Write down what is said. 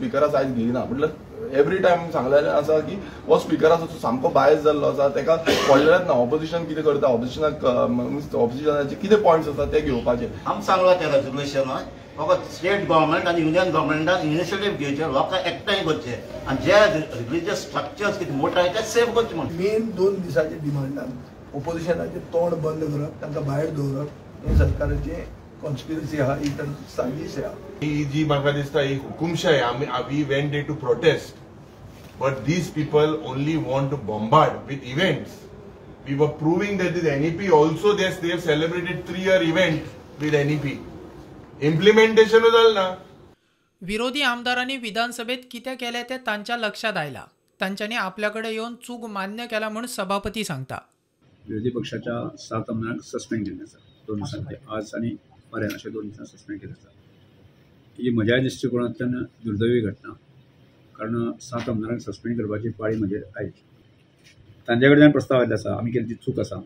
Speaker आसा आयज घेयना. म्हटल्यार एवरी टायम सांगलेलें आसा की हो स्पिकर आसा तो सामको बायस जाल्लो आसा, ताका पडलेलेंच ना ऑपोजिशन कितें करता, ऑपोजिशनाक ऑपोजिशनाचे कितें पॉयंट्स आसा ते घेवपाचे. आमी सांगला त्या रेजोल्युशनान फकत स्टेट गव्हर्मेंट आनी युनियन गव्हर्मेंटान इनिशिएटीव घेवचे, लोकांक एकठांय करचे आनी जे रिलिजियस स्ट्रक्चर्स कितें मोठे ते सेव करचे म्हूण. मेन 2 दिसाचे डिमांडान ओपोजिशनाचें तोंड बंद करप, तांकां भायर दवरप हें सरकाराचें कॉन्स्पिरसी आहा, ही तांची साजीश आहा. ही जी म्हाका दिसता ही हुकुमशाय. आमी we went there to protest, but these people only want to bombard with events. We were proving that this NEP also, they have celebrated 3-year event with NEP. Implementation जालें ना. विरोधी आमदारांनी विधानसभेत कितें केलें तें तांच्या लक्षात आयलां. तांच्यांनी आपल्या कडेन येवन चूक मान्य केला म्हूण सभापती सांगता. विरोधी पक्षाच्या 7 आमदारांक सस्पेंड केल्लें आसा 2 दिसांचे, आज आनी फाल्यां अशें 2 दिसां सस्पेंड केल्लें आसा. ही म्हज्या दृश्टिकोणांतल्यान दुर्दैवी घटना, कारण 7 आमदारांक सस्पेंड करपाची पाळी म्हजेर आयली. तांचे कडल्यान प्रस्ताव आयिल्लो आसा, आमी केल्ली चूक आसा.